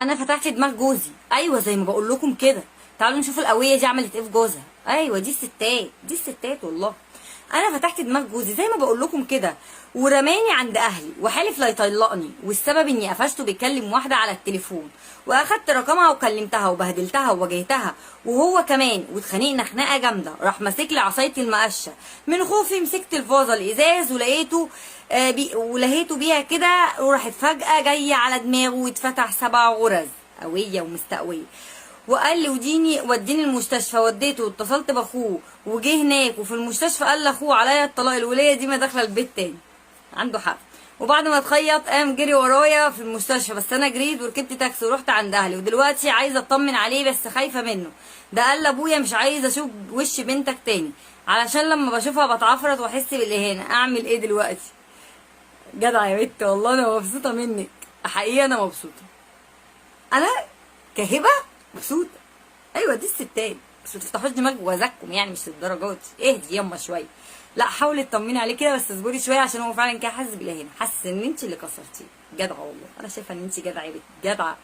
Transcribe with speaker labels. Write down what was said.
Speaker 1: انا فتحت دماغ جوزي، ايوه زي ما بقول لكم كده. تعالوا نشوف القوية دي عملت ايه في جوزها. ايوه دي الستات، دي الستات والله. انا فتحت دماغ جوزي زي ما بقول لكم كده، ورماني عند اهلي وحالف لا يطلقني، والسبب اني قفشته بيكلم واحدة على التليفون، واخدت رقمها وكلمتها وبهدلتها وواجهتها وهو كمان، واتخانقنا خناقه جامدة. راح ماسك لي عصايتي المقشه، من خوفي مسكت الفازة الازاز ولقيته ولهيته بيها كده، وراحت فجاة جاية على دماغه واتفتح 7 غرز قوية ومستقويه. وقال لي وديني المستشفى، وديته واتصلت باخوه وجه هناك، وفي المستشفى قال لاخوه عليا الطلاق، الوليه دي ما داخله البيت تاني. عنده حق. وبعد ما اتخيط قام جري ورايا في المستشفى، بس انا جريت وركبت تاكسي ورحت عند اهلي، ودلوقتي عايزه اطمن عليه بس خايفة منه. ده قال لابويا مش عايز اشوف وش بنتك تاني، علشان لما بشوفها بتعفرت واحس بالاهانه. اعمل ايه دلوقتي؟ جدع يا بنت والله، انا مبسوطة منك حقيقة، انا مبسوطة، انا كهبه مبسوطة. ايوه دي الستات، بس ما تفتحوش دماغ وزكم يعني، مش للدرجات دي. اهدي يما شوية، لا حاولي تطمني عليه كده، بس اصبري شوية عشان هو فعلا كده حاسس بالاهانه، حاسس ان انت اللي كسرتيه. جدعه والله، انا شايفه ان انت جدعه يا بنت، جدعه.